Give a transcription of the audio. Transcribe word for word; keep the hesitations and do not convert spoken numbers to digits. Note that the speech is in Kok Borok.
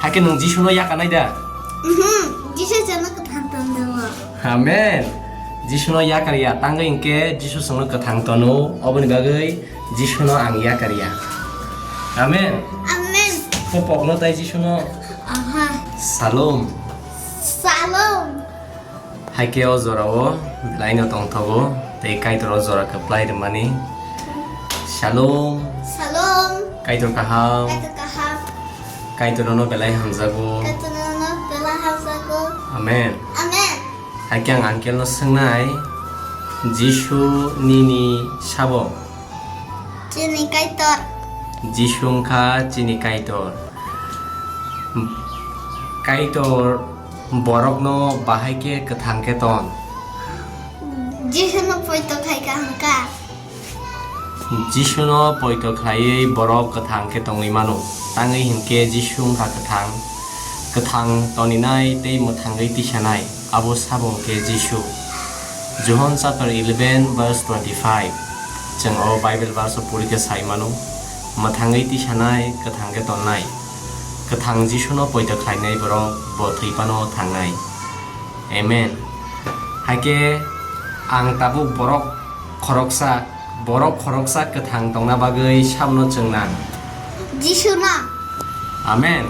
Khe nwng Jisuno yakarnai da? Mhm, Jisu chwngno kwthang tongjago. Amen. Jisuno yakarya, tangwi hinkhe Jisu chwngno kwthang tono, oboni bagwi Jisuno ang yakarya. Amen. Amen. Khopokno tai Jisuno. Aha. Shalom. Shalom. Haikhe o jorao belaino tongthogo, tei Kaitor o jora kwplai rwmani. Shalom. Shalom. Kaitor kaham. Kaitor kaham. Kaitor nono belai hamjago. Kaitor nono belai hamjago. Amen. Amen. Haikhe ang uncle no swngnai, Jisu nini sabo? Chini Kaitor. Jisu wngkha chini Kaitor. Kaitor borokno bahai khe kwthang khe ton? Jisuno poito khai kaham kha. Jisuno poito khlaiwi borok kwthang khe tongwi mano. Tangwi hinkhe Jisu wngkha kwthang, kwthang toninai tei mwthangwi tisanai. Abo sabo hwnkhe Jisu. Johon chapter eleven verse twenty-five. Chwng o Bible verse o pori khe sai mano, mwthangwi tisanai, kwthang khe tonnai. Kwthang Jisuno poito khlainai borok bo thwi phano thangnai. Amen. Haikhe ang tabuk borok khoroksa, borok khoroksa kwthang tongna bagwi sabono chwng nang. Jisu nang. Amen.